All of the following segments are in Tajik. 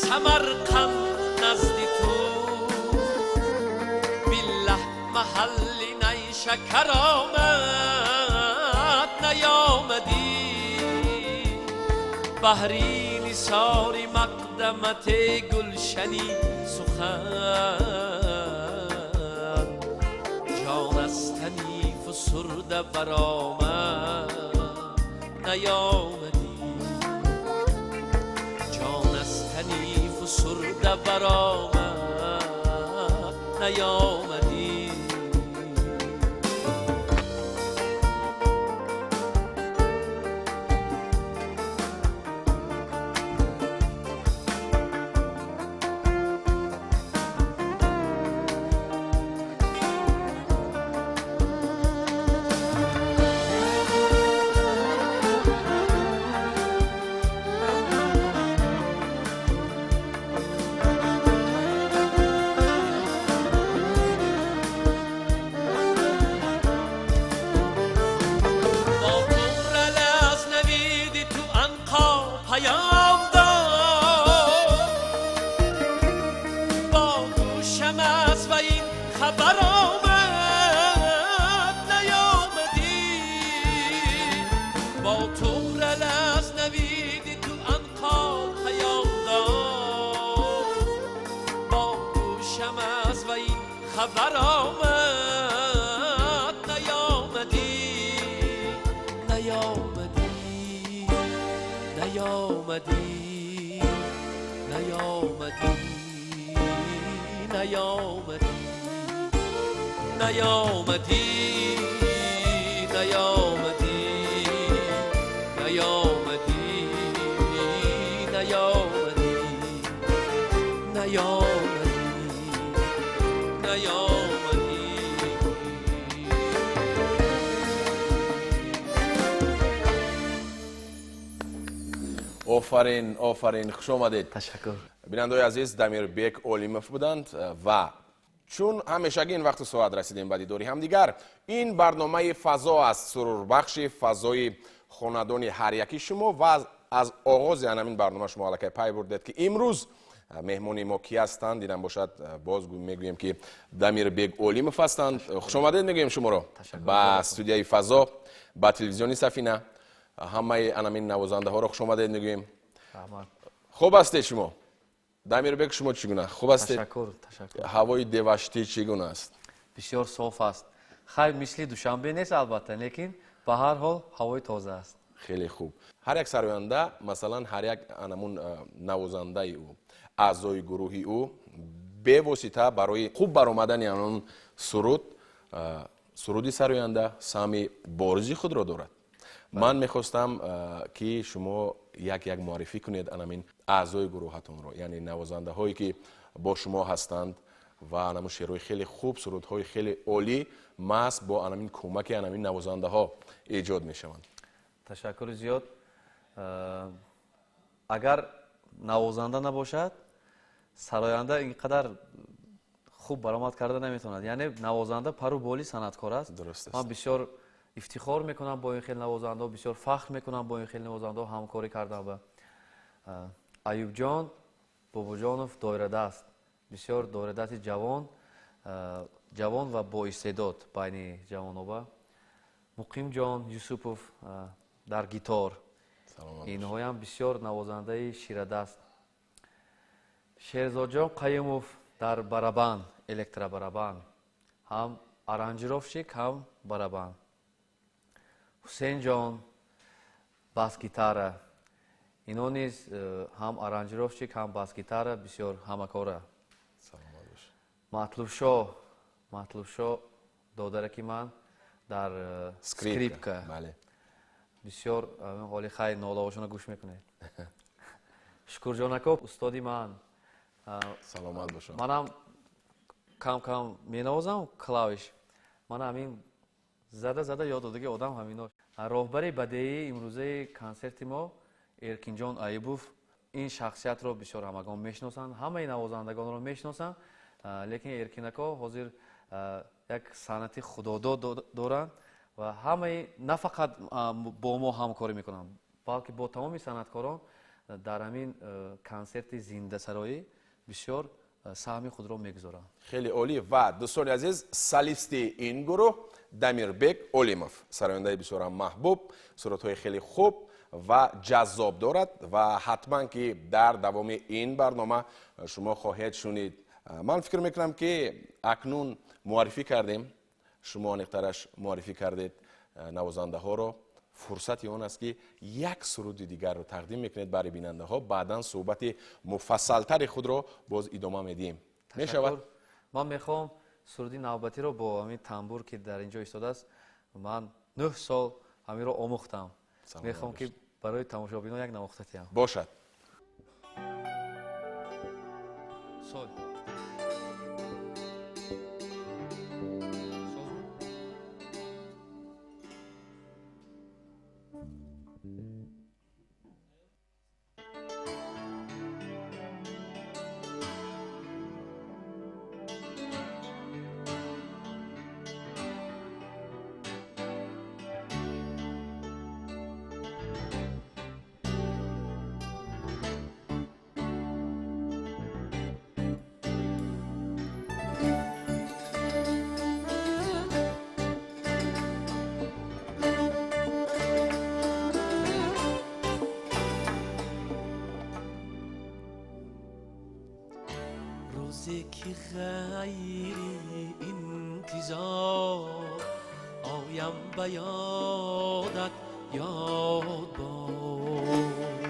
Самарқанд назди ту биллаҳ маҳалли найшакар омад наёмадӣ баҳри нисори мақдамат гулшани сухан ҷон аз тани фусурда баромад наёмадӣ фусурда баромад наёмадӣ. Офарин, офарин, хуш омадед. Ташаккур. Бинандаои азиз, Дамирбек Олимов буданд ва чун ҳамешагӣ ин вақту соат расидем ба дидори ҳамдигар, ин барномаи фазо аст, сурурбахши фазои хонадони ҳар яки шумо ва аз оғози ҳамин барнома шумо аллакай пай бурдед, ки имрӯз меҳмони мо ки ҳастанд. Инам бошад, боз мегӯем, ки Дамирбек Олимов ҳастанд. Хуш омадед мегӯем шуморо ба студияи фазо, ба телевизиони Сафина. Ҳамаи анамин навозандаҳоро хуш омадед мегӯем. Хуб ҳастед шумо? Дамирбек, шумо чӣ гуна? Хуб ҳастед? Ташаккур, ташаккур. Ҳавои Деваштӣ чӣ гуна аст? Бисёр соф аст. Хайр, мисли Душанбе нест албатта, лекин ба ҳар ҳол ҳавои тоза аст. Хеле хуб. Ҳар як сароянда, масалан, ҳар як анамун навозандаи ӯ, аъзои гурӯҳи ӯ бевосита барои хуб баромадани анон суруд, суруди сароянда саҳми боризи худро дорад. Ман мехостам, ки шумо як як муаррифӣ кунед анамин аъзои гурӯҳатонро, яъне навозандаҳое ки бо шумо ҳастанд ва анамун шеърҳои хеле хуб, сурудҳои хеле олӣ маҳз бо анамин кӯмаки анамин навозандаҳо эҷод мешаванд. Ташаккури зиёд. Агар навозанда набошад, сароянда ин қадар хуб баромад карда наметавонад. Яъне навозанда пару боли санъаткор аст. Дуруст аст. Ман бисёр ифтихор мекунам бо ин хел навозандаҳо, бисёр фахр мекунам бо ин хел навозандаҳо ҳамкорӣ кардан. Ба Аюбҷон Бобоҷонов доирадаст, бисёр доирадасти ҷавон, ҷавон ва боистеъдод байни ҷавоноба. Муқимҷон Юсупов дар гитор, инҳоям бисёр навозандаи ширадаст. Шерзодҷон Қаюмов дар барабан, электробарабан, ҳам аранжировщик, ҳам барабан. Ҳусейнҷон бас-гитара, ино низ ҳам аранжировщик, ҳам бас-гитара, бисёр ҳамакора. Матлубшо, Матлубшо додараки ман дар скрипка. Бисёр ҳоли хай нолаҳошонро гӯш мекунед. Шукурҷон ако устоди ман. Саломат бошад. Манам кам-кам менавозам клавиш. Ман ҳамин зада зада ёд додаги одам ҳамино. Роҳбари бадеии имрӯзаи консерти мо Эркинҷон Аюбов. Ин шахсиятро бисёр ҳамагон мешиносанд, ҳамаи навозандагонро мешиносанд, лекин Эркин ако ҳозир як санъати худодод доранд ва ҳамаи на фақат бо мо ҳамкорӣ мекунанд, балки бо тамоми санъаткорон дар ҳамин консерти зиндасароӣ бисёр саҳми худро мегузоранд. Хеле олӣ. Ва дӯстони азиз, солисти ин гурӯҳ Дамирбек Олимов, сарояндаи бисёрам маҳбуб, суратҳои хеле хуб ва ҷаззоб дорад ва ҳатман ки дар давоми ин барнома шумо хоҳед шунид. Ман фикр мекунам ки акнун муаррифӣ кардем, шумо аниқтараш муаррифӣ кардед навозандаҳоро. Фурсати он аст ки як суруди дигарро тақдим мекунед барои бинандаҳо, баъдан суҳбати муфассалтари худро боз идома медиҳем. Мешавад? Ман мехоҳам суруди навбатиро бо ҳамин тамбур ки дар инҷо истодааст, ман 9 сол ҳаминро омӯхтам. Мехоҳам ки барои тамошобинон як навохта диҳам. Бошад. Сол. روزی که غیری انتظار آیم به یادت یاد باد،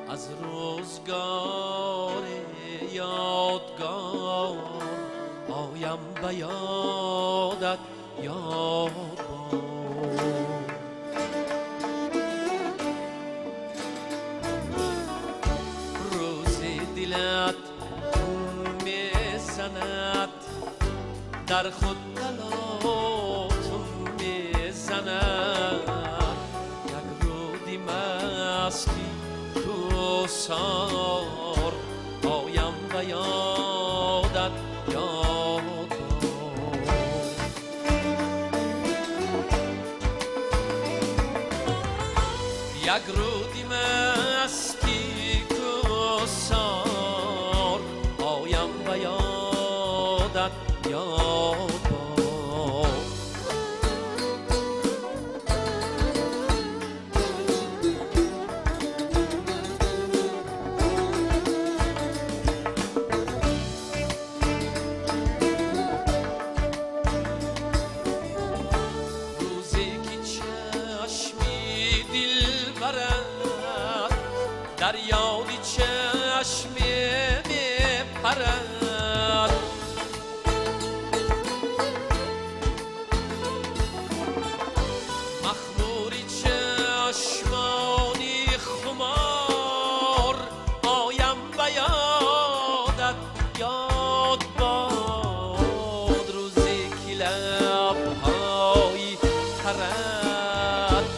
از روزگار یادگار آیم به یادت یاد باد. در خود تلاطم میزند، یک رودی مستی کوسار آیم به یادت یاد باد. یک رودی مستی کوسار آیم به یادت یاد باد. روزی که چشمی دل برد در یاد چشمی میپرد، خرد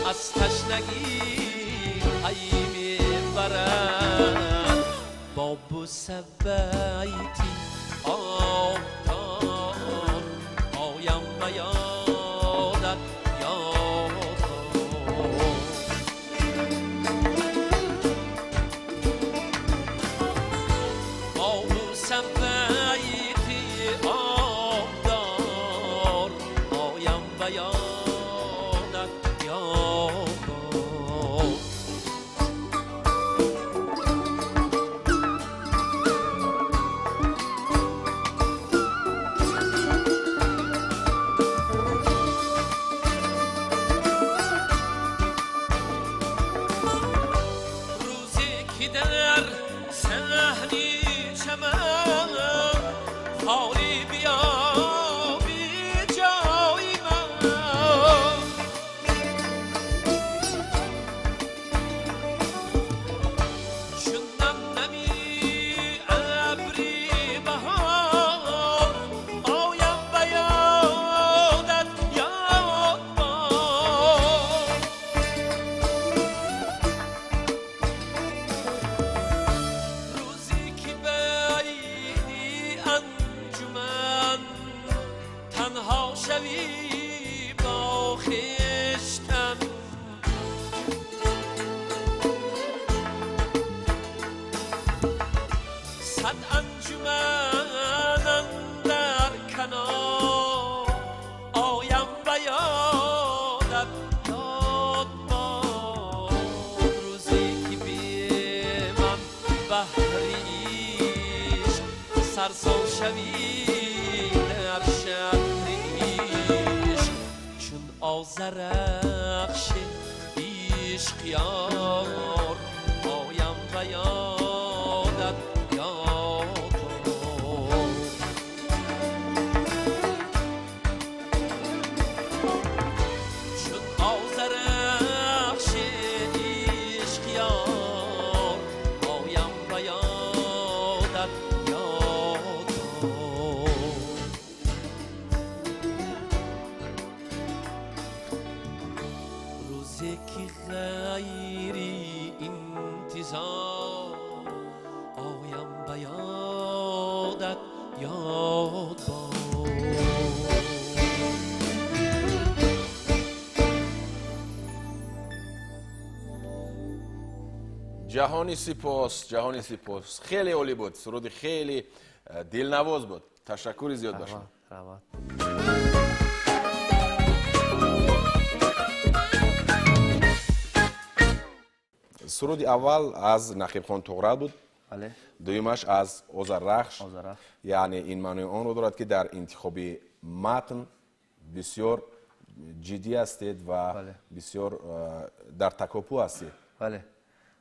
از تشنگی پی میبرد با بوسه بیتی آبدار آیم به یادت یاد با بوسه بیتی آبدار آیم به یادت یاد. روزی که در صحنی چمن خالی بیابی جای من چون نم نمی ابری بهار آیم به یادت یاد باد روزی که بینی انجمن تنها شوی با خویشتن صد انجمن اندر کنار آیم به یادت یاد باد روزی که بی من بهر عشق سرسان شوی در شهر عشق چون آذرخش عشق یار آیم به یادت یاد باد چون آذرخش عشق یار آیم به یادت یاد باد. روزی که غیری انتظار آیم به یادت یاد باد. ҷаҳони сипос, ҷаҳони сипос. Хеле олӣ буд, суруди хеле дилнавоз буд. Ташаккури зиёд ба шумо. Раҳмат. Суруди аввал аз Нақибхон Туғрал буд, Бале. дуюмаш аз Озаррахш. Озаррахш. Яъне ин маънои онро дорад, ки дар интихоби матн бисёр ҷиддӣ ҳастед ва Бале. бисёр дар такопӯ ҳастед. Бале.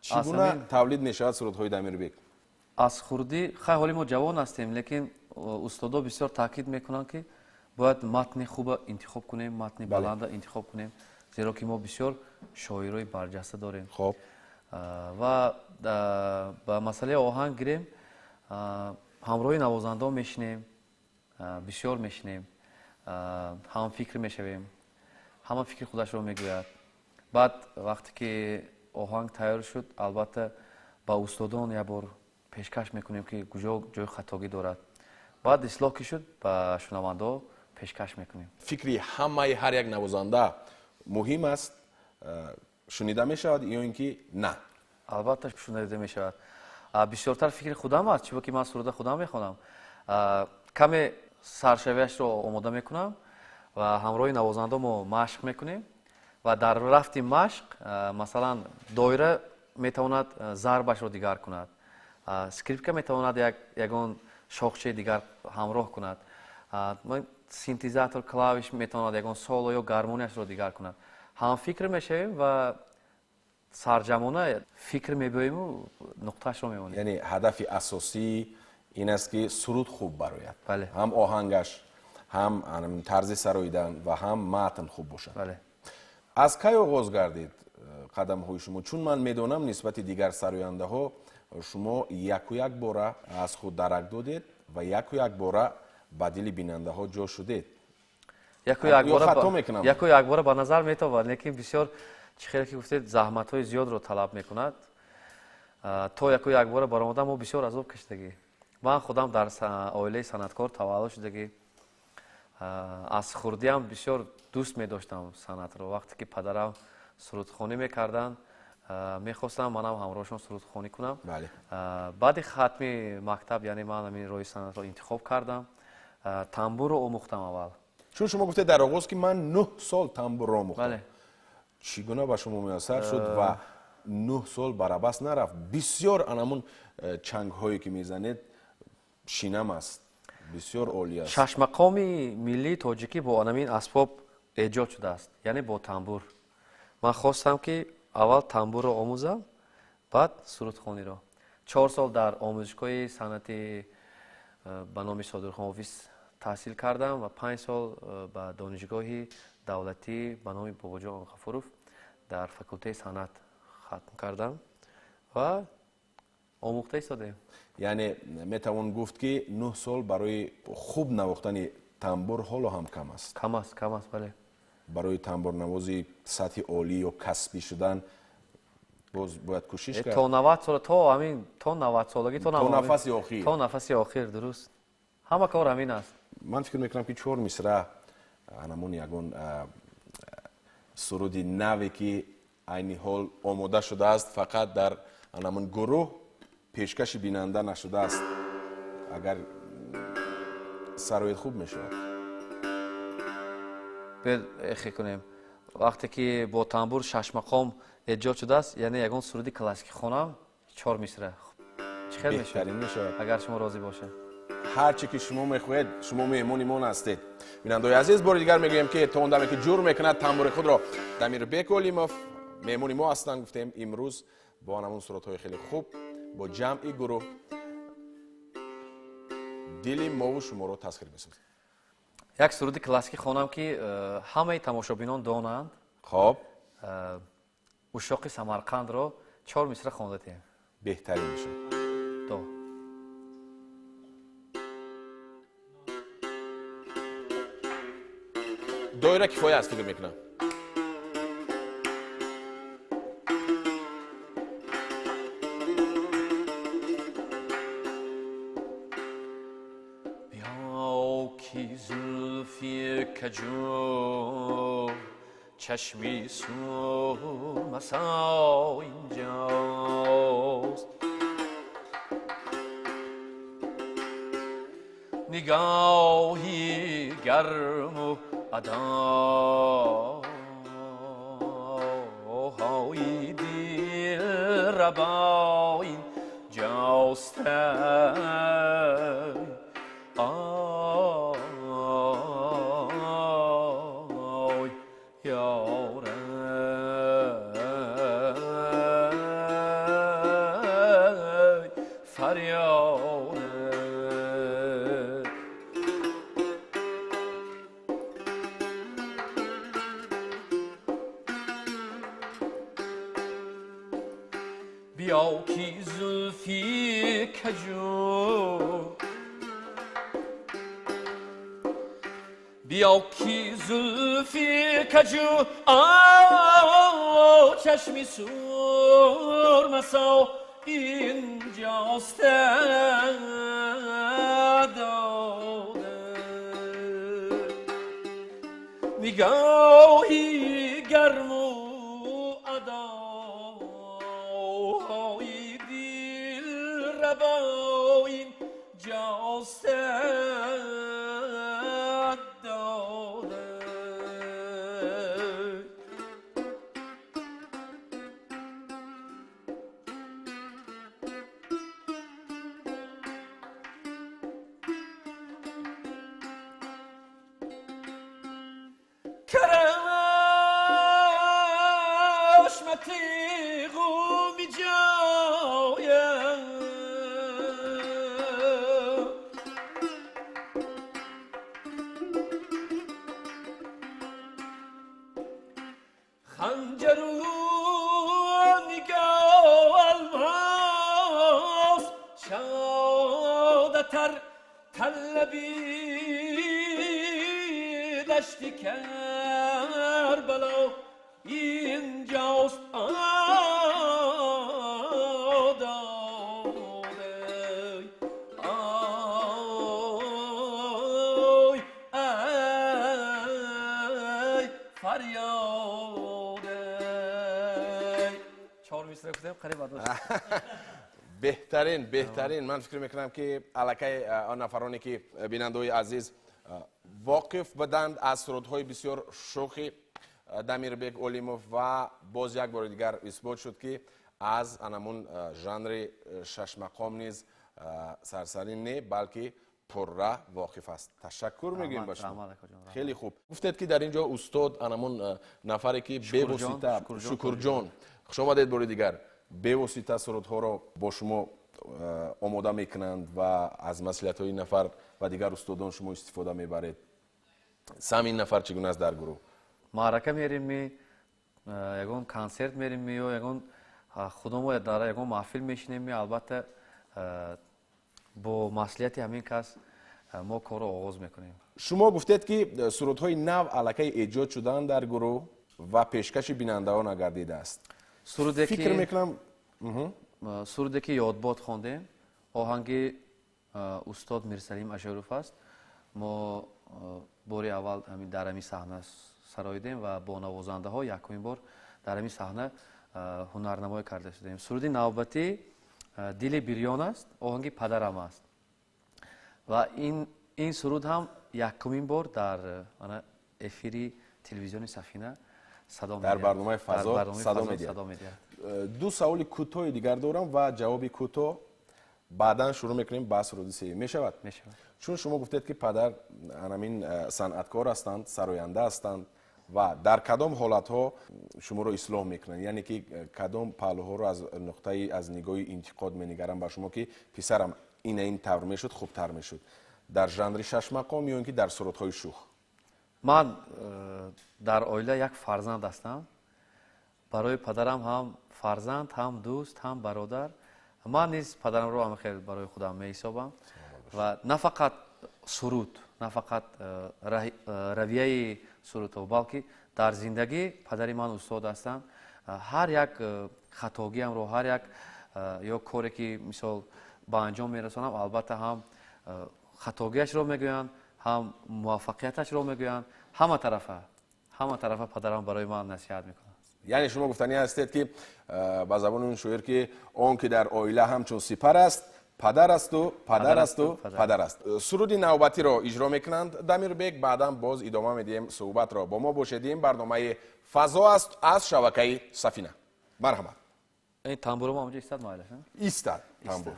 Чӣ гуна тавлид мешавад сурудҳои Дамирбек? Аз хурдӣ, хай ҳоли мо ҷавон ҳастем, лекин устодо бисёр таъкид мекунанд, ки бояд матни хуба интихоб кунем, матни Бале. баланда интихоб кунем, зеро ки мо бисёр шоирои барҷаста дорем. Хоб. Ва ба масъалаи оҳанг гирем, ҳамроҳи навозандаҳо мешинем, бисёр мешинем, ҳамфикр мешавем, ҳама фикри худашро мегӯяд. Баъд вақте ки оҳанг тайёр шуд, албатта ба устодон як бор пешкаш мекунем, ки куҷо ҷои хатогӣ дорад. Баъд ислоҳ ки шуд, ба шунавандаҳо пешкаш мекунем. Фикри ҳамаи ҳар як навозанда муҳим аст, шунида мешавад ё ин ки на? Албатта шунида мешавад. Бисёртар фикри худам аст, чунки ман суруда худам мехонам. Каме саршавиашро омода мекунам ва ҳамроҳи навозандаҳо мо машқ мекунем ва дар рафти машқ, масалан, доира метавонад зарбашро дигар кунад, скрипка метавонад ягон шохчаи дигар ҳамроҳ кунад, синтезатор, клавиш метавонад ягон соло ё гармонияшро дигар кунад. Ҳамфикр мешавем ва сарҷамона фикр мебиёему нуқтаашро мемонем. Яъне ҳадафи асосӣ ин аст, ки суруд хуб барояд. Бале. Ҳам оҳангаш, ҳам тарзи сароидан ва ҳам матн хуб бошад. Бале. Аз кай оғоз гардид қадамҳои шумо? Чун ман медонам нисбати дигар сарояндаҳо шумо яку як бора аз худ дарак додед ва яку як бора ба дили бинандаҳо ҷо шудед. Яку якбора ба назар метобад, лекин бисёр чӣ хеле ки гуфтед, заҳматҳои зиёдро талаб мекунад. То яку якбора баромадан мо бисёр азоб кашидагӣ. Ман худам дар оилаи санъаткор таваллуд шудагӣ. Аз хурдиам бисёр дӯст медоштам санъатро. Вақте ки падарам сурудхонӣ мекарданд, мехостам манам ҳамроҳшон сурудхонӣ кунам. Баъди хатми мактаб, яъне ман ҳамин роҳи санъатро интихоб кардам. Тамбурро омӯхтам аввал. Чун шумо гуфтед дар оғоз, ки ман 9 сол тамбурро омӯхтам, чӣ гуна ба шумо муяссар шуд ва 9 сол барабас нарафт? Бисёр анамун чангҳое ки мезанед шинам аст, бисёр олӣ аст. Шашмақоми миллии тоҷикӣ бо анамин асбоб эҷод шудааст, яъне бо тамбур. Ман хостам, ки аввал тамбурро омӯзам, баъд сурудхониро. 4 сол дар омӯзишгоҳи санъати ба номи Содирхон Офис таҳсил кардам ва 5 сол ба донишгоҳи давлатӣ ба номи Бобоҷон Ғафуров дар факултаи санъат хатм кардам ва омӯхта истодем. Яъне метавон гуфт, ки 9 сол барои хуб навохтани тамбур ҳоло ҳам кам аст? Кам аст, кам аст, бале. Барои тамбурнавози сатҳи олӣ ё касбӣ шудан боз бояд кӯшиш кард. То 90 сол, то ҳамин, то 90 солагӣ, то нафаси охир. То нафаси охир, дуруст. Ҳама кор ҳамин аст. Ман фикр мекунам, ки чор мисра анамун ягон суруди наве, ки айни ҳол омода шудааст, фақат дар анамун гурӯҳ пешкаши бинанда нашудааст, агар сароид, хуб мешавад. Биёед, эхе кунем. Вақте ки бо тамбур шашмақом эҷод шудааст, яъне ягон суруди классикӣ хонам, чор мисра, чӣ хел мешавад, агар шумо розӣ бошед? Ҳар чӣ ки шумо мехоҳед, шумо меҳмони мо ҳастед. Бинандаои азиз, бори дигар мегӯем, ки то он даме ки ҷур мекунад тамбури худро, Дамирбек Олимов меҳмони мо ҳастанд. Гуфтем, имрӯз бо анамун сурудҳои хеле хуб бо ҷамъи гурӯҳ дили мову шуморо тасхир месозад. Як суруди классикӣ хонам, ки ҳамаи тамошобинон донанд. Хоб. Ушоқи Самарқандро чор мисра хондатем. Беҳтарин мешавад. До. Доира кифоя аст, фикр мекунам. Ки зулфи каҷу чашми сурмасо инҷост, нигоҳи гарму адоҳои дилрабо инҷост. Ой, ёрай, фарёд. Биё, ки зулфи каҷу, биё, ки зулфи каҷу чашми сурмасо инҷост. Дода нигоҳи гарму адоҳои дилрабо инҷост. Дода کرشمتی غومی جایم، خنجر و نگاه الماس شادتر طلبید. دشت کربلا اینجاست آداده آی ای فریاده. 4 мисра гуфтем, қариб адо. Беҳтарин, беҳтарин. Ман фикр мекунам, ки аллакай он нафароне ки бинандаҳои азиз воқиф буданд аз сурудҳои бисёр шӯхи Дамирбек Олимов ва боз як бори дигар исбот шуд, ки аз анамун жанри шашмақом низ сарсарӣ не, балки пурра воқиф аст. Ташаккур мегӯем ба шумо, хеле хуб. Гуфтед, ки дар ин ҷо устод анамун нафаре ки бевосита, Шукурҷон, хуш омадед бори дигар, бевосита сурудҳоро бо шумо омода мекунанд ва аз маслиҳатҳои ин нафар ва дигар устодон шумо истифода мебаред. Сами ин нафар чӣ гуна аст дар гурӯҳ? Маърака мерем, ягон консерт мерем ё ягон худомо дар ягон маҳфил мешинем, албатта бо маслиҳати ҳамин кас мо корро оғоз мекунем. Шумо гуфтед, ки сурудҳои нав аллакай эҷод шуданд дар гурӯҳ ва пешкаши бинандаҳо нагардидааст. Фикр мекунам, суруде ки ёдбод хондем, оҳанги устод Мирсалим Ашуров аст. Мо бори аввал дар ҳамин саҳна сароидем ва бо навозандаҳо якумин бор дар ҳамин саҳна ҳунарнамоӣ карда шудем. Суруди навбатӣ «Дили бирён» аст, оҳанги падарам аст ва ин суруд ҳам якумин бор дар эфири телевизиони Сафина садо дар барномаи «Фазо» садо медиҳад. Ду саволи кӯтоҳи дигар дорам ва ҷавоби кӯтоҳ, баъдан шурӯъ мекунем ба суруди сеюм. Мешавад? Мешавад. Чун шумо гуфтед, ки падар анамин санъаткор ҳастанд, сароянда ҳастанд, ва дар кадом ҳолатҳо шуморо ислоҳ мекунанд, яъне ки кадом паҳлӯҳоро аз нуқтаи аз нигоҳи интиқод менигаранд ба шумо, ки писарам, ина ин тавр мешуд, хубтар мешуд, дар жанри шашмақом ё ин ки дар сурудҳои шӯх? Ман дар оила як фарзанд ҳастам. Барои падарам ҳам фарзанд, ҳам дӯст, ҳам бародар. Ман низ падарамро ҳам хел барои худам меҳисобам ва на фақат суруд, на фақат равияи сурудҳо, балки дар зиндагӣ падари ман устод ҳастанд. Ҳар як хатогиамро, ҳар як ё коре ки мисол ба анҷом мерасонам, албатта ҳам хатогиашро мегӯянд, ҳам муваффақияташро мегӯянд. Ҳама тарафа падарам барои ман насиҳат мекунад. Яъне шумо гуфтанӣ ҳастед, ки ба забони он шоир, ки он ки дар оила ҳамчун сипар аст, падар асту, падар асту, падар аст. Суруди навбатиро иҷро мекунанд Дамирбек, баъдан боз идома медиҳем суҳбатро. Бо мо бошед, ин барномаи «Фазо» аст аз шабакаи Сафина. Марҳамат. Ин тамбуро мо онҷо истад, майлаш? Истад тамбур.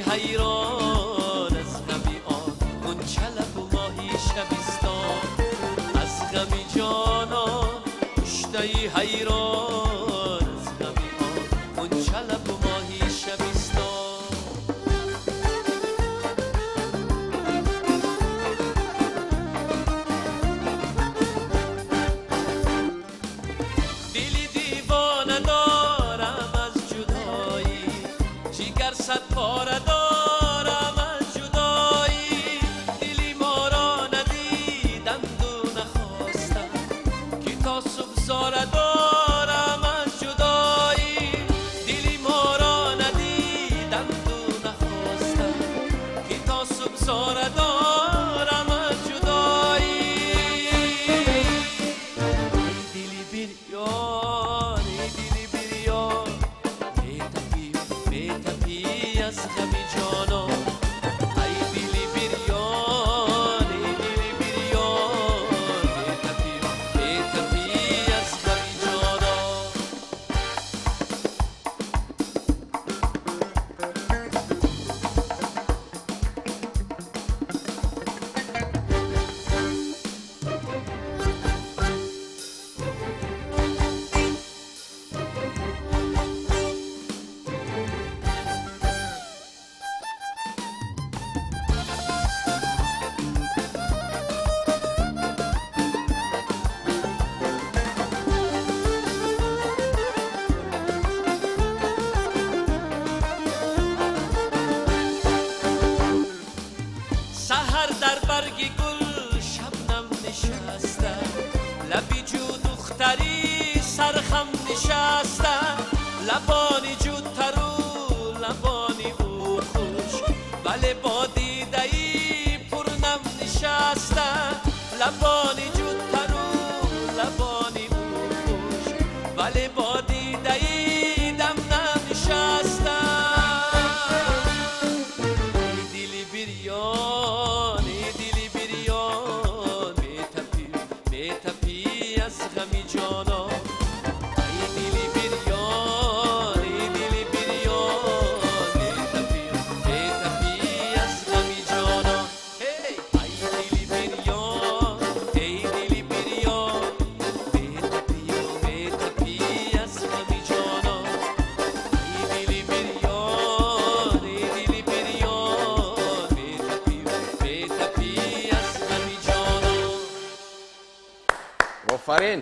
حیران از غمی آن غنچه و ماهی شبستان، از غمی جانان کشته حیران، از غمی آن غنچه و ماهی شبستان. دل دیوانه دارم از جدایی، جگر صد پاره دارم از جدایی. دلی ما را ندیدند و نخواستند که تا صبح زاره دارم از جدایی. دلی ما را ندیدند و نخواستند که تا صبح زاره دارم از جدایی. ای دلی بریان. Лабони ҷудтару лабони ӯ хушк, вале бо дидаи дам нанишастам. Эй дили бирён, эй дили бирён, метапӣ, метапӣ аз ғами ҷонон. Эй дили бирён, эй дили бирён, метапӣ, метапӣ аз ғами ҷонон. Эй дили бирён, эй дили бирён, метапӣ, метапӣ аз ғами ҷонон. Эй дили бирён, эй дили бирён, метапӣ, метапӣ аз ғами ҷонон. Офарин!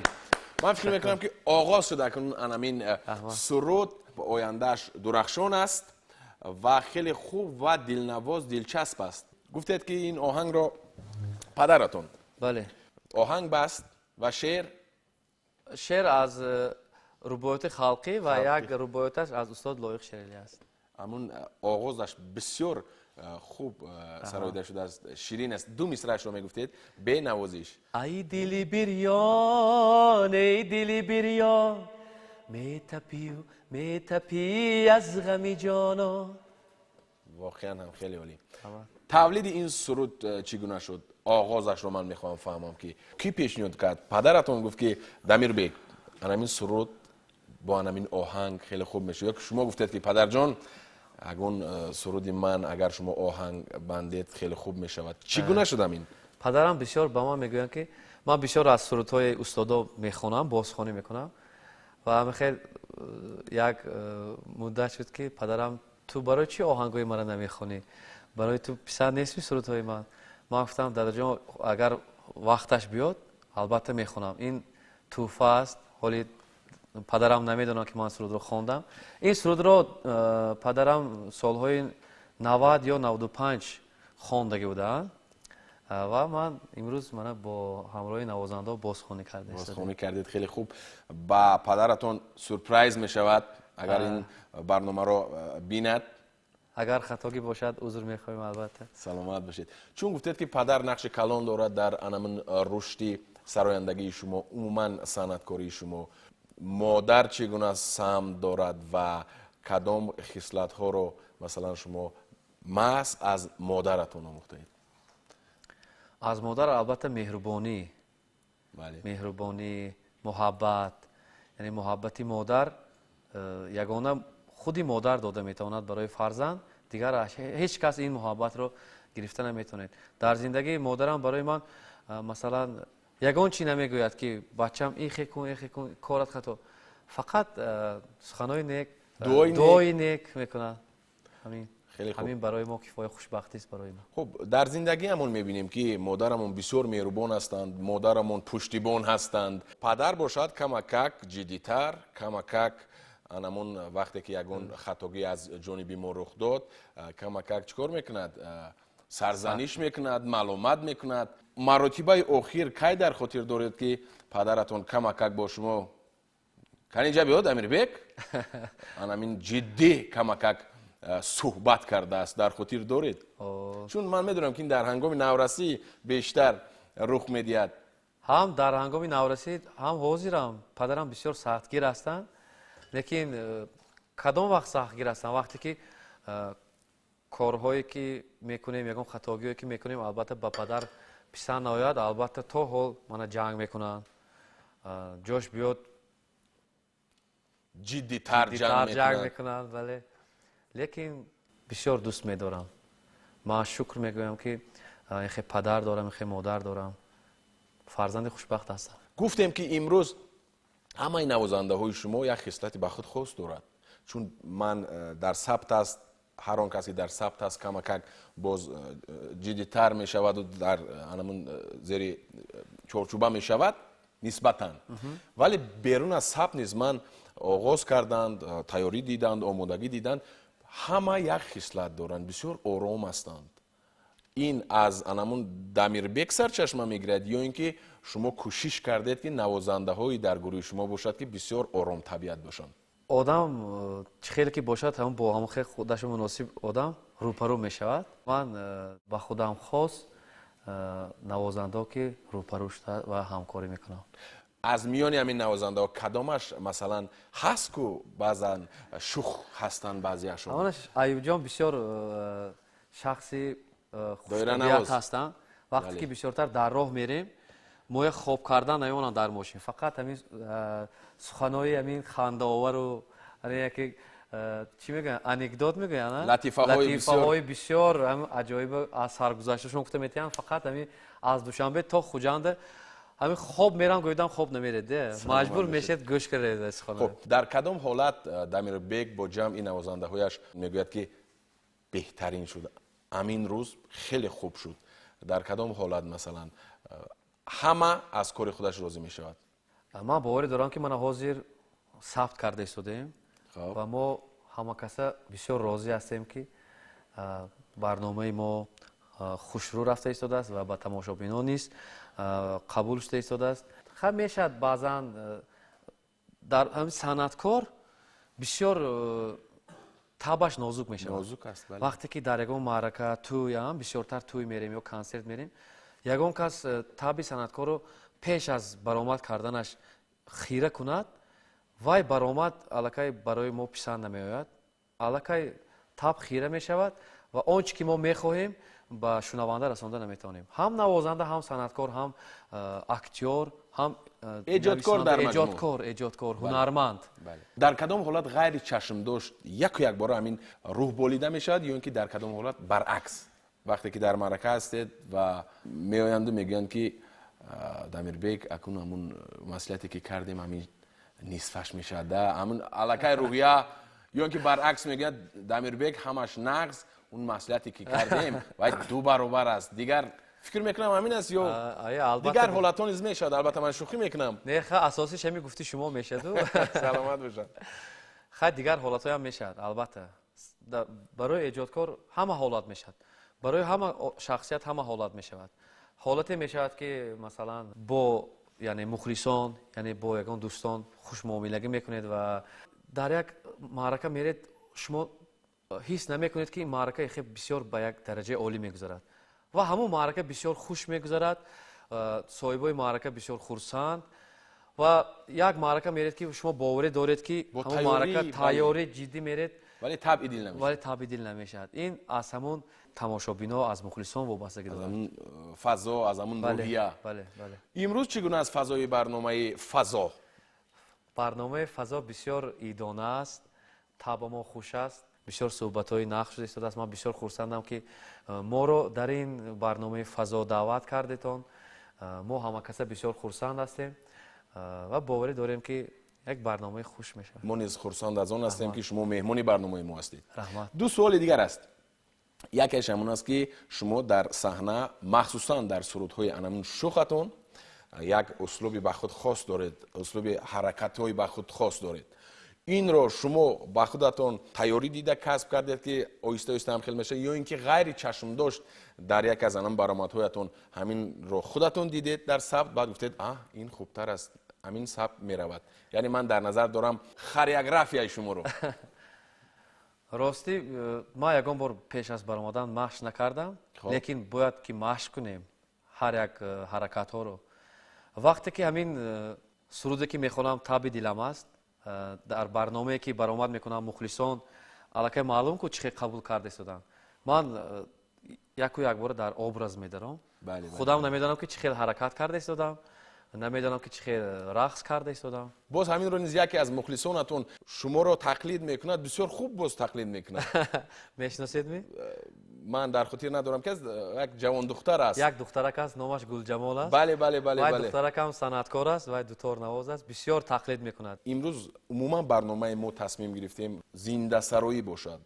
Ман фикр мекунам, ки оғоз шуда акнун анамин суруд, ояндааш дурахшон аст ва хеле хуб ва дилнавоз, дилчасп аст. Гуфтед, ки ин оҳангро падаратон Бале. оҳанг баст ва шеър? Шеър аз рубоёти халқӣ ва як рубоёташ аз устод Лоиқ Шералӣ аст. Ҳамун оғозаш бисёр хуб сароида шудааст, ширин аст. Ду мисраашро мегуфтед бе навозиш. Ай дили бирён, эй дили бирён, метапию, метапӣ аз ғами ҷонон. Воқеан ҳам хеле олӣ. Тавлиди ин суруд чӣ гуна шуд? Оғозашро ман мехоҳам фаҳмам, ки кӣ пешниҳод кард? Падаратон гуфт, ки Дамирбек, анамин суруд бо анамин оҳанг хеле хуб мешавад, ё ки шумо гуфтед, ки падарҷон, ягон суруди ман агар шумо оҳанг бандед, хеле хуб мешавад? Чӣ гуна шудам ин? Падарам бисёр ба ман мегӯянд, ки ман бисёр аз сурудҳои устодо мехонам, бозхонӣ мекунам, ва ҳамин як муддат шуд, ки падарам: «Ту барои чӣ оҳангҳои маро намехонӣ? Барои ту писанд нестми сурудҳои ман?» Ман гуфтам: «Дадаҷон, агар вақташ биёд, албатта мехонам, ин тӯҳфа аст». Ҳоли падарам намедонам, ки ман сурудро хондам. Ин сурудро падарам солҳои 90 ё 95 хондагӣ будаанд ва ман имрӯз мана бо ҳамроҳи навозандаҳо бозхонӣ кардем. Бозхонӣ кардед, хеле хуб. Ба падаратон сюрприз мешавад, агар ин барномаро бинад. Агар хатогӣ бошад, узр мехоҳем, албатта. Саломат бошед. Чун гуфтед, ки падар нақши калон дорад дар анамин рушди сарояндагии шумо, умуман санъаткории шумо, модар чӣ гуна саҳм дорад ва кадом хислатҳоро, масалан, шумо маҳз аз модаратон омӯхтаед? Аз модар албатта меҳрубонӣ, меҳрубонӣ, муҳаббат. Яъне муҳаббати модар ягона худи модар дода метавонад барои фарзанд, дигар ҳеҷ кас ин муҳаббатро гирифта наметавонед. Дар зиндагии модарам барои ман масалан, ягон чӣ намегӯяд, ки бачам, ихе кун, ихе кун, корат хато. Фақат суханои нек, дуои нек мекунад. Ҳамин барои мо кифоя, хушбахтист барои мо. Хуб, дар зиндагиамон мебинем, ки модарамон бисёр меҳрубон ҳастанд, модарамон пуштибон ҳастанд. Падар бошад, камакак ҷиддитар, камакак анамон вақте ки ягон хатогӣ аз ҷониби мо рух дод, камакак чӣ кор мекунад? Сарзаниш мекунад, маломат мекунад. Маротибаи охир кай дар хотир доред, ки падаратон камакак бо шумо: «Каниҷа биёд, Амирбек», анамин ҷиддӣ камакак суҳбат кардааст? Дар хотир доред? Чун ман медонам, ки ин дар ҳангоми наврасӣ бештар рух медиҳад. Ҳам дар ҳангоми наврасӣ, ҳам ҳозирам падарам бисёр сахтгир ҳастанд. Лекин кадом вақт сахтгир ҳастанд? Вақте ки корҳое ки мекунем, ягон хатогиҳое ки мекунем, албатта, ба падар писанд наояд, албатта, то ҳол мана ҷанг мекунанд. Ҷош биёд, ҷиддитар ҷанг мекунанд, бале. Лекин бисёр дӯст медорам. Ман шукр мегӯям, ки ихе падар дорам, ихе модар дорам, фарзанди хушбахт ҳастам. Гуфтем, ки имрӯз ҳамаи навозандаҳои шумо як хислати ба худ хос дорад. Чун ман дар сабт аст, ҳар он кас ки дар сабт аст, камакак боз ҷиддитар мешаваду дар анамун зери чорчӯба мешавад нисбатан, вале берун аз сабт низ ман оғоз карданд, тайёрӣ диданд, омодагӣ диданд, ҳама як хислат доранд, бисёр ором ҳастанд. Ин аз анамун Дамирбек сарчашма мегирад ё ин ки шумо кӯшиш кардед, ки навозандаҳои дар гурӯҳи шумо бошад, ки бисёр оромтабиат бошанд? Одам чӣ хеле ки бошад, ҳамон бо ҳамон хел худашо муносиб одам рӯпарӯ мешавад. Ман ба худам хос Навозандаҳо ки рӯпарӯ шуда ва ҳамкорӣ мекунам. Аз миёни ҳамин навозандаҳо кадомаш, масалан, ҳаст ку баъзан шух ҳастанд баъзеашон? Аюбҷон бисёр шахси хуштобиат ҳастанд. Вақте ки бисёртар дар роҳ мерем, моя хоб кардан намемонанд дар мошин, фақат ҳамин суханои ҳамин хандаовару яке чӣ мегӯянд, анекдот мегӯянд, латифаҳои бисёр аҷоиб аз саргузашташон гуфта метиҳанд. Фақат ҳамин аз Душанбе то Хуҷанда ҳамин хоб мерам, гӯидам хоб намеред, маҷбур мешед гӯш кардед сухано. Хуб, дар кадом ҳолат Дамирбек бо ҷамъи навозандаҳояш мегӯяд, ки беҳтарин шуд, ҳамин рӯз хеле хуб шуд? Дар кадом ҳолат, масалан, ҳама аз кори худаш розӣ мешавад? Ман боварӣ дорам, ки мана ҳозир сабт карда истодаем ва мо ҳама каса бисёр розӣ ҳастем, ки барномаи мо хушрӯ рафта истодааст ва ба тамошобинон низ қабул шуда истодааст. Ха, мешавад баъзан дар ҳамин санъаткор бисёр табаш нозук мешавад. Вақте ки дар ягон маърака, тӯй, бисёртар тӯй мерем ё консерт мерем, ягон кас таби санъаткорро пеш аз баромад карданаш хира кунад, вай баромад аллакай барои мо писанд намеояд, аллакай таб хира мешавад ва он чӣ ки мо мехоҳем, ба шунаванда расонда наметавонем. Ҳам навозанда, ҳам санъаткор, ҳам актёр, ҳам эҷодкор, дар эҷодкор, эҷодкор, ҳунарманд. Дар кадом ҳолат ғайри чашмдошт яку якбора ҳамин рӯҳ болида мешавад ё ин ки дар кадом ҳолат баръакс, вақте ки дар маърака ҳастед ва меоянду мегӯянд, ки Дамирбек, акун ҳамун маслиҳате ки кардем, ҳамин нисфаш мешавад, да ҳамун аллакай рӯҳия, ё ин ки баръакс мегӯяд: Дамирбек, ҳамаш нағз, он маслиҳате ки кардем, вай ду баробар аст? Дигар фикр мекунам, ҳамин аст ё дигар ҳолатҳо низ мешавад? Албатта, ман шӯхӣ мекунам. Не, ха, асосиш ҳамин гуфти шумо мешаду. Саломат бошад. Хай, дигар ҳолатҳоям мешавад, албатта. Барои эҷодкор ҳама ҳолат мешавад, барои ҳама шахсият ҳама ҳолат мешавад. Ҳолате мешавад, ки масалан бо, яъне, мухлисон, яъне бо ягон дӯстон хушмуомилагӣ мекунед ва дар як маърака меред, шумо ҳис намекунед, ки ин маърака хеле бисёр ба як дараҷаи олӣ мегузарад ва ҳамон маърака бисёр хуш мегузарад, соҳибои маърака бисёр хурсанд. Ва як маърака меред, ки шумо боварӣ доред, ки ҳамон маърака тайёрӣ ҷиддӣ меред, вале табъи дил намешавад. Вале табъи дил намешавад. Ин аз ҳамон тамошобино, аз мухлисон вобастагӣ дорад. Аз ҳамон фазо, аз ҳамон рӯҳия. Бале, бале. Имрӯз чӣ гуна аст фазои барномаи «Фазо»? Барномаи «Фазо» бисёр идона аст, табъ мо хуш аст, бисёр суҳбатҳои нағз шуда истодааст. Ман бисёр хурсандам, ки моро дар ин барномаи «Фазо» даъват кардетон. Мо ҳамакаса бисёр хурсанд ҳастем ва боварӣ дорем, ки як барномаи хуш мешавад. Мо низ хурсанд аз он ҳастем, ки шумо меҳмони барномаи мо ҳастед. Раҳмат. Ду суоли дигар аст. Якеш ҳамон аст, ки шумо дар саҳна, махсусан дар сурудҳои анамун шухатон, як услуби ба худ хос доред, услуби ҳаракатҳои ба худ хос доред. Инро шумо ба худатон тайёрӣ дида касб кардед, ки оҳиста оҳиста ҳам хел мешавад, ё ин ки ғайри чашмдошт дар як аз анам баромадҳоятон ҳаминро худатон дидед дар сабт, баъд гуфтед: а, ин хубтар аст, ҳамин сабт меравад? Яъне ман дар назар дорам хореографияи шуморо. Ростӣ, ман ягон бор пеш аз баромадан машқ накардам, лекин бояд ки машқ кунем ҳар як ҳаракатҳоро. Вақте ки ҳамин суруде ки мехонам, табъи дилам аст, дар барномае ки баромад мекунам, мухлисон аллакай маълум ку чӣ хел қабул карда истоданд. Ман яку якбора дар образ медаром, худам намедонам, ки чӣ хел ҳаракат карда истодам, намедонам, ки чӣ хел рақс карда истодам. Боз ҳаминро низ яке аз мухлисонатон шуморо тақлид мекунад, бисёр хуб боз тақлид мекунад. Мешиноседми? Ман дар хотир надорам, ки як ҷавондухтар аст. Як духтарак аст, номаш Гулҷамол аст. бале бале бале Вай духтаракам санъаткор аст, вай дуторнавоз аст, бисёр тақлид мекунад. Имрӯз умуман барномаи мо тасмим гирифтем зиндасароӣ бошад.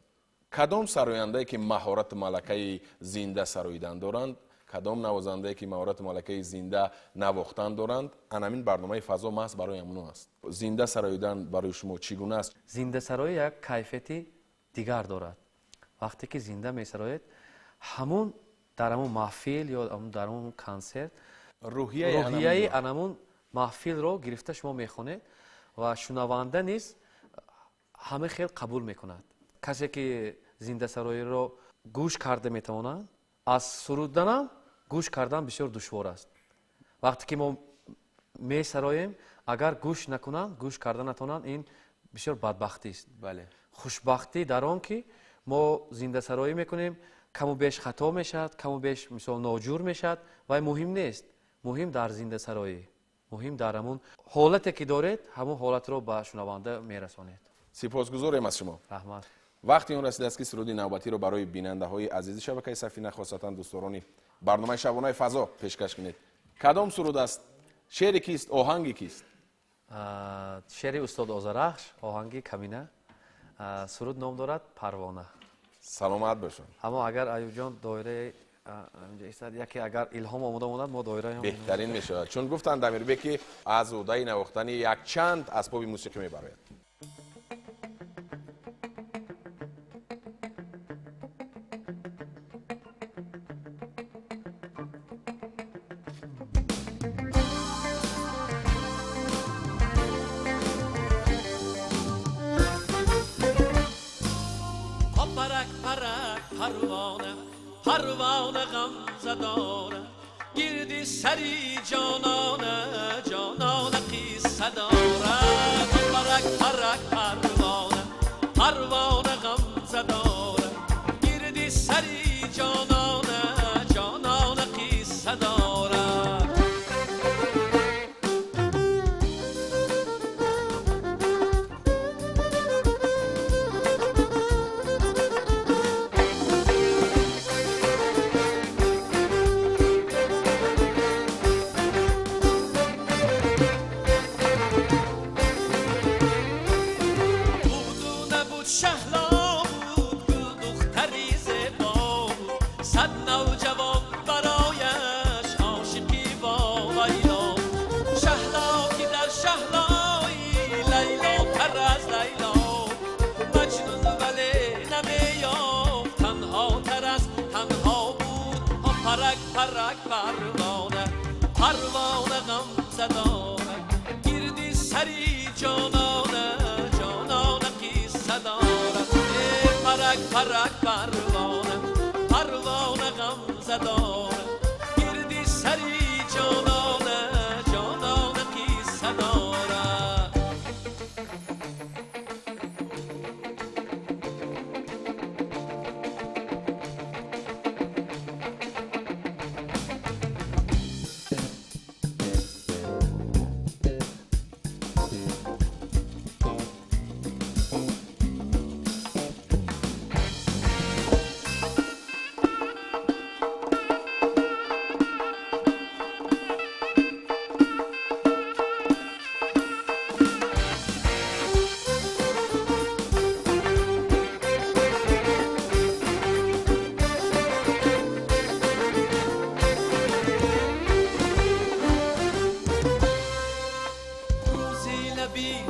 Кадом сарояндае ки маҳорату малакаи зинда сароидан доранд, кадом навозандае ки маҳорату малакаи зинда навохтан доранд, анамин барномаи «Фазо» маҳз барои ҳамоно аст. Зинда сароидан барои шумо чӣ гуна аст? Зиндасароӣ як кайфияти дигар дорад. Вақте ки зинда месароед, ҳамун дар ҳамун маҳфил ё дар ҳамун консерт рӯҳияи анамун маҳфилро гирифта шумо мехонед ва шунаванда низ ҳама хел қабул мекунад. Касе ки зиндасароиро гӯш карда метавонад, аз суруданам Гӯш кардан бисёр душвор аст. Вақте ки мо месароем, агар гӯш накунанд, гӯш карда натонанд, ин бисёр бадбахтист. Хушбахтӣ дар он ки мо зиндасароӣ мекунем, каму беш хато мешавад, каму беш мисол ноҷур мешавад, вай муҳим нест. Муҳим дар зиндасароӣ, муҳим дар ҳамун ҳолате ки доред, ҳамун ҳолатро ба шунаванда мерасонед. Сипосгузорем аз шумо. Раҳмат. Вақти он расидааст ки суруди навбатиро барои бинандаҳои азизи шабакаи Сафина, хосатан дӯстдорони барномаи шабонаи фазо пешкаш кунед. Кадом суруд аст? Шеъри кист? Оҳанги кист? Шеъри устод Озарахш, оҳанги Камина. Суруд ном дорад Парвона. Саломат бошед. Аммо агар Аюбҷон доираи яке агар илҳом омода монад, мо доираи беҳтарин мешавад. Чун гуфтанд Дамирбек ки аз ӯҳдаи навохтани якчанд асбоби мусиқӣ мебарояд. پروانه غمزه داره، گردی سری جانانه، جانانه قصه داره. پرک پرک پروانه، پروانه غمزه داره، گردی سری جانانه، جانانه قصه داره. پرک پروانه، پروانه غمزه داره، گردی سری جانانه، جانانه قصه داره. پرک پرک پروانه، پروانه غمزه داره، گردی سری جانانه، جانانه قصه داره.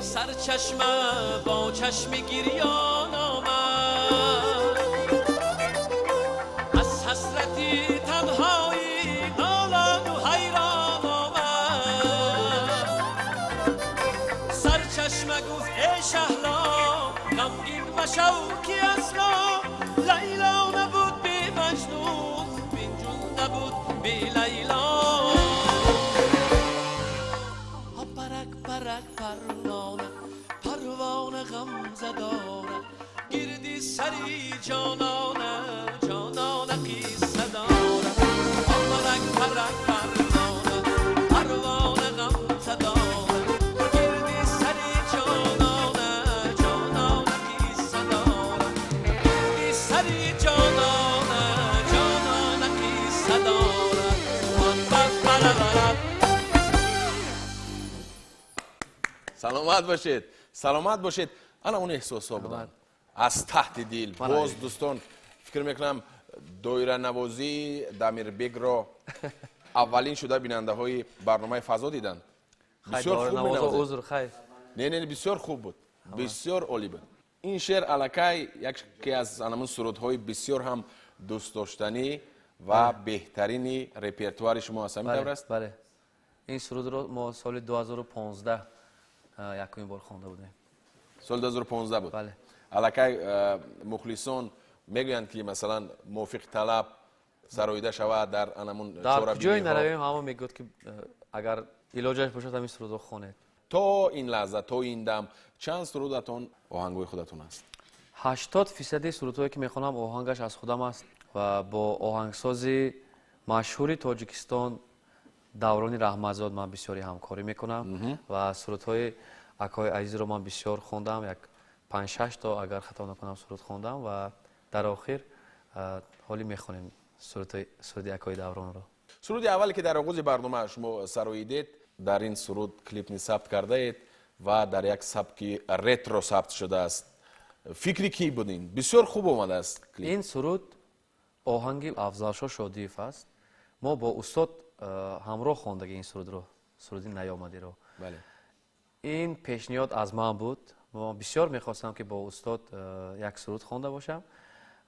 سرچشمه با چشم گریان آمد، از حسرتی تنهایی نالان و حیران آمد. سرچشمه گفت ای شهلا غمگین مشو که اصلا لیلا نبود بی مجنون، بینجون نبود بی لیلا. پرک پرک پروانه، پروانه غمزه داره، گردی سری جانانه، جانانه قصه داره. پرک پرک پروانه، پروانه غمزه داره، گردی سری جانانه، جانانه قصه داره. گردی سری جانانه، جانانه قصه داره. Саломат бошед, саломат бошед. Ана он эҳсосҳо буданд аз таҳти дил. Боз дӯстон фикр мекунам доиранавозии Дамирбекро аввалин шуда бинандаҳои барномаи фазо диданд. Бисёр хуб менавозед. Не, не, бисёр хуб буд, бисёр олӣ буд. Ин шеър аллакай яке аз анамун сурудҳои бисёр ҳам дӯстдоштанӣ ва беҳтарини репертуари шумо аст, ҳамин тавр аст? Бале, ин сурудро мо соли 2015 якумин бор хонда будем. Соли 2015 буд? Бале. Аллакай мухлисон мегӯянд ки масалан мувофиқи талаб Сароида шавад дар анамун дар куҷое наравем, ҳама мегӯяд, ки агар илоҷаш бошад, ҳамин сурудро хонед. То ин лаҳза, то ин дам чанд сурудатон оҳангҳои худатон аст? 80% сурудҳое ки мехонам, оҳангаш аз худам аст ва бо оҳангсози машҳури Тоҷикистон Даврони Раҳматзод ман бисёре ҳамкорӣ мекунам ва сурудҳои акои азизро ман бисёр хондам, як 5-6 то, агар хато накунам, суруд хондам ва дар охир ҳолӣ мехонем суруди акои Давронро. Суруди аввале ки дар оғози барнома шумо сароидед, дар ин суруд клип низ сабт кардаед ва дар як сабки ретро сабт шудааст. Фикри кӣ буд ин? Бисёр хуб омадааст клип. Ин суруд оҳанги Афзалшо Шодиев аст. Мо бо устод ҳамроҳ хондаги ин сурудро, суруди Наёмадиро. Ин пешниҳод аз ман буд. Мо бисёр мехостам, ки бо устод як суруд хонда бошам.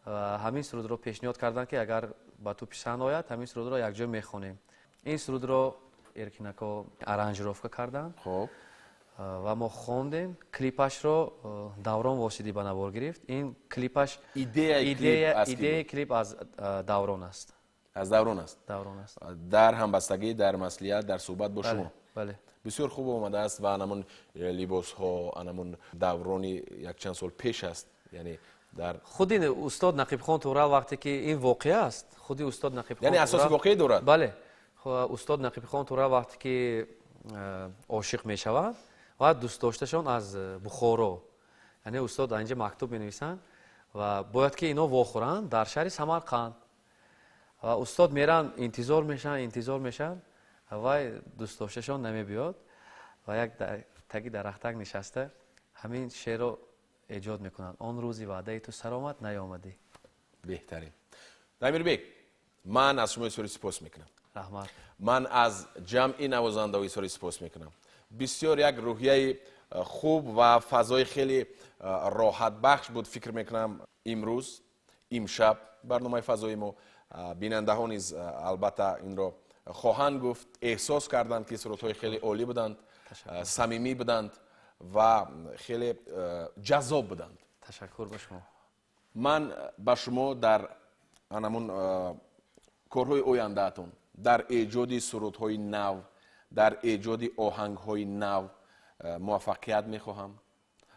Ҳамин сурудро пешниҳод кардам, ки агар ба ту писанд ояд, ҳамин сурудро якҷо мехонем. Ин сурудро Эркинако аранжировка карданд. Ва мо хондем. Клипашро Даврон Восидӣ ба навор гирифт. Ин клипаш идеяи клип аз Даврон аст. Аз Даврон аст. Даврон аст. Дар ҳамбастагӣ, дар маслиҳат, дар суҳбат бо шумо. Бале. Бисёр хуб омадааст ва анамун либосҳо, анамун даврони якчанд сол пеш аст. Яъне дар худи устод Нақибхон Турал вақте ки ин воқеа аст, худи устод Нақибхон, яъне асоси воқеӣ дорад. Бале. Устод Нақибхон Турал вақте ки ошиқ мешавад ва дӯстдошташон аз Бухоро, яъне устод инҷа мактуб менависанд ва бояд ки ино вохӯранд дар шаҳри Самарқанд. Ва устод меранд, интизор мешаванд, интизор мешаванд, вай дӯстдошташон намебиёд ва як таги дарахтак нишаста ҳамин шеърро эҷод мекунанд. Он рӯзи ваъдаи ту сар омад, наёмадӣ. Беҳтарин. Дамирбек, ман аз шумо изҳори сипос мекунам. Раҳмат. Ман аз ҷамъи навозандаҳо изҳори сипос мекунам. Бисёр як рӯҳияи хуб ва фазои хеле роҳатбахш буд, фикр мекунам, имрӯз, имшаб барномаи фазои мо. Бинандаҳо низ албатта инро хоҳанд гуфт, эҳсос карданд, ки сурудҳои хеле олӣ буданд, самимӣ буданд ва хеле ҷаззоб буданд. Ташаккур ба шумо. Ман ба шумо дар анамун корҳои ояндаатон, дар эҷоди сурудҳои нав, дар эҷоди оҳангҳои нав муваффақият мехоҳам,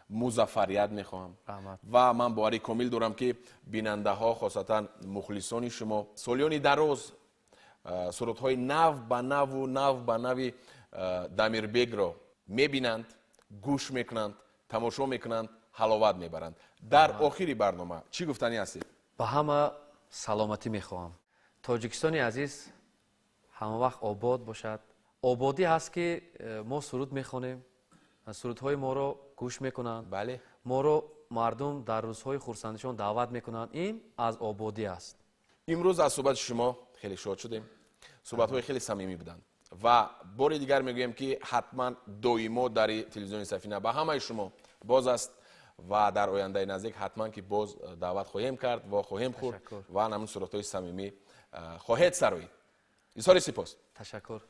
музаффарият мехоҳам. Ва ман боварӣ комил дорам, ки бинандаҳо, хосатан мухлисони шумо, солиёни дароз сурудҳои нав ба наву нав ба нави Дамирбекро мебинанд, гӯш мекунанд, тамошо мекунанд, ҳаловат мебаранд. Дар охири барнома чӣ гуфтанӣ ҳастед? Ба ҳама саломатӣ мехоҳам. Тоҷикистони азиз ҳамавақт обод бошад. Ободӣ ҳаст, ки мо суруд мехонем, сурудҳои моро гӯш мекунанд, моро мардум дар рӯзҳои хурсандишон даъват мекунанд. Ин аз ободӣ аст. Имрӯз аз суҳбати шумо хеле шод шудем. Суҳбатҳои хеле самимӣ буданд ва бори дигар мегӯем, ки ҳатман доимо дари телевизиони Сафина ба ҳамаи шумо боз аст ва дар ояндаи наздик ҳатман ки боз даъват хоҳем кард ва хоҳем хӯрд ва ҳамун суратҳои самимӣ хоҳед сароид. Изҳори сипос. Ташаккур.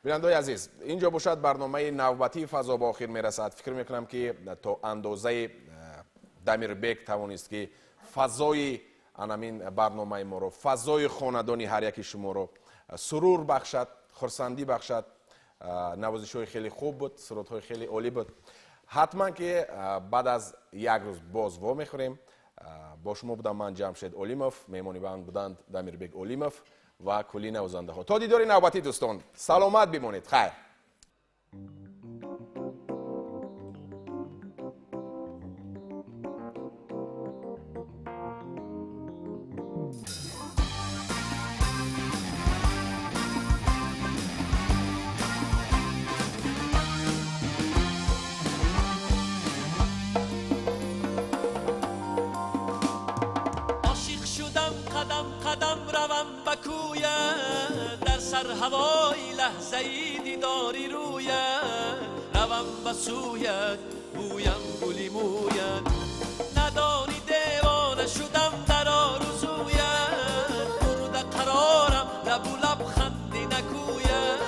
Бинандаои азиз, инҷо бошад барномаи навбатии фазо ба охир мерасад. Фикр мекунам, ки то андозаи Дамирбек тавонист, ки фазои анамин барномаи моро, фазои хонадони ҳар яки шуморо сурур бахшад, хурсандӣ бахшад. Навозишҳои хеле хуб буд, сурудҳои хеле олӣ буд. Ҳатман ки баъд аз як рӯз боз вомехӯрем. Бо шумо будам ман, Ҷамшед Олимов, меҳмони ман буданд Дамирбек Олимов ва кулли навозандаҳо. То дидори навбатӣ, дӯстон, саломат бимонед. Хайр. ҳавои лаҳзаи дидори рӯят равам ба сӯят, бӯям гули мӯят. Надонӣ, девона шудам дар орзуят, бурда қарорам лабу лаб ханди накӯят.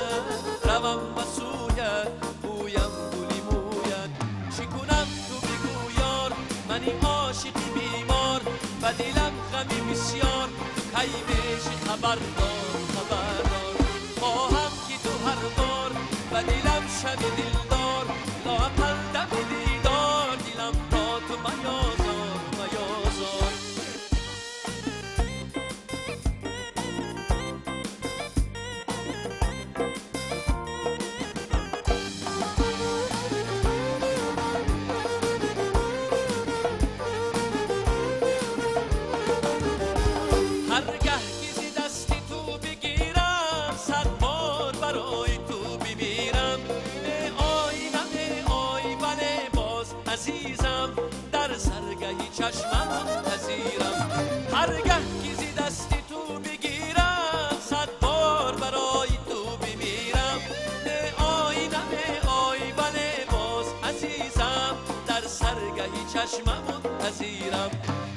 Равам ба сӯят, бӯям гули мӯят. Чӣ кунам, ту бигӯ, ёр, мани ошиқи бемор, ба дилам ғами бисёр. Ту кай меши хабардор? خبردار خبردار خواهم که تو هر بار به دلم شوی دلدار لااقل دم دیدار دلم را تو میازار میازار. هرگه که ز دست تو بگیرم صد بار برای تو بمیرم آی نه آی بله باز عزیزم در سرگهی چشمم منتظرم. هرگه که ز دست تو بگیرم صد بار برای تو بمیرم آی نه آی بله باز عزیزم در سرگهی چشمم منتظرم.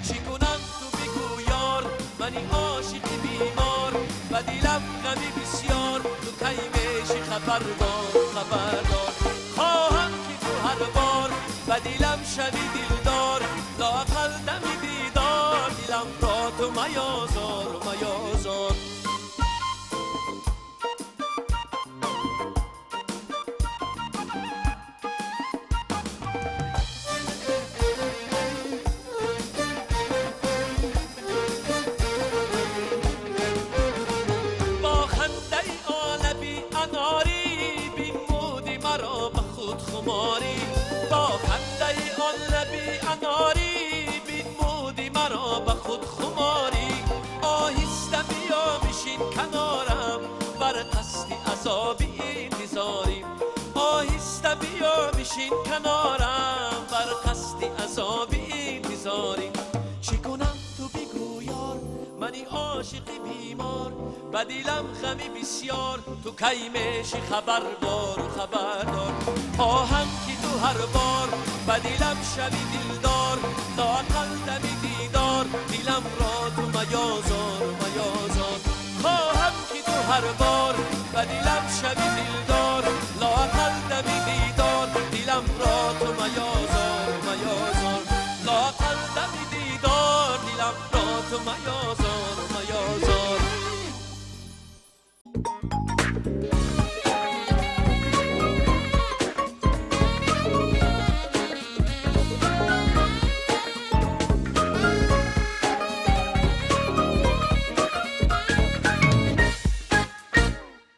چی کنم تو بگو یار منی عاشق بیمار و دلم غمی بسیار تو کی میشی خبردار خبردار. خواهم که تو هر بار به دلم شوی دلدار لااقل دم دیدار دلم را تو میازار میازار. با خنده آلبی اناری بینمودی مرا به خود خماری با خنده آلبی اناری بینمودی مرا به خود خماری. آهسته بیا بشین کنارم بر قصد عذاب انتظاری آهسته بیا بشین کنارم بر قصد عذاب انتظاری. چی کنم تو بگو یار منی عاشق بیمار به دلم غمی بسیار تو کی میشی خبردار و خبردار. خواهم که تو هر بار به دلم شوی دلدار لااقل دم دیدار دلم را تو میازار میازار. خواهم که تو هر بار به دلم شوی دلدار لااقل دم دیدار دلم را تو میازار میازار. لااقل دم دیدار دلم را تو میازار.